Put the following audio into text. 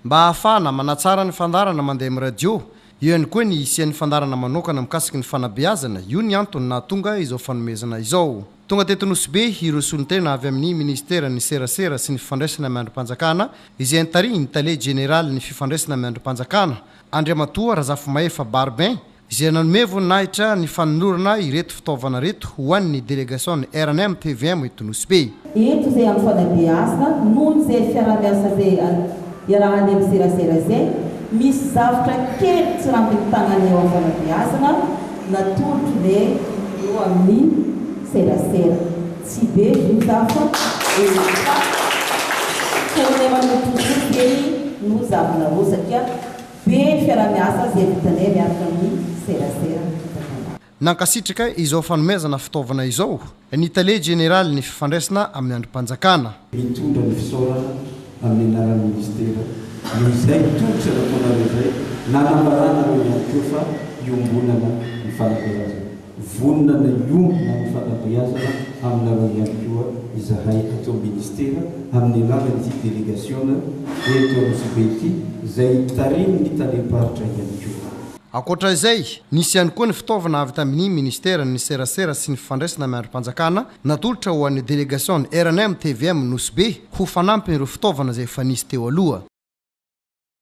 mba hahafahana manatsara ny fandaharana mandeha amin'ny radio. Eo ihany koa ny hisian'ny fandaharana manokana mikasika ny fanabeazana, io ny antony nahatonga izao fanomezana izao. Tonga teto Nosy Be ireo solontena avy amin'ny Ministeran'ny Serasera sy ny Fifandraisana amin'ny Andrim-panjakana izay notarihin'ny Tale Jeneralin'ny Fifandraisana amin'ny Andrim-panjakana, Andriamatoa Razafimahefa Barbin, izay nanome voninahitra ny fanolorana ireto fitaovana ireto ho an'ny delegasion'ny rnm tvm eto Nosy Be. Eto izay amin'ny fanabeazana noho izay fiaraha-miasa izay iarahanay miserasera izay, misy zavtra kely tsy rambin'ny tagnanay eo amin'ny fanabeazana natolotro le eo amin'ny serasera. Tsy be izy io za fa efa foronay manolotra fotsiny no zavinareo satria Be ny fiaraha-miasa izay vitanay miaraka amin'ny serasera hitanao. Nankasitraka izao fanomezana fitaovana izao ny Tale Jeneralin'ny Fifandraisana amin'ny Andrim-panjakana. Mitondra ny fisaorana amin'ny anaran'ny Minisitera noho izay tolotra nataonareo izay, nanambaranareo ihany koa fa iombonana ny fanabeazana. Vonona ny hiombona amin'ny fanabeazana aminareo ihany koa izahay ato amin'ny Minisitera amin'ny alalan'ity delegasiona eto Anosibe ity izay tarihin'ny Talem-paritra ihany koa. Ankoatra izay, nisy ihany koa ny fitaovana avy tamin'ny Ministeran'ny Serasera sy ny Fifandraisana amin'ny Andrim-panjakana natolotra ho an'ny delegasion'ny rnm tvm Nosy Be ho fanampin'ireo fitaovana izay efa nisy teo aloha.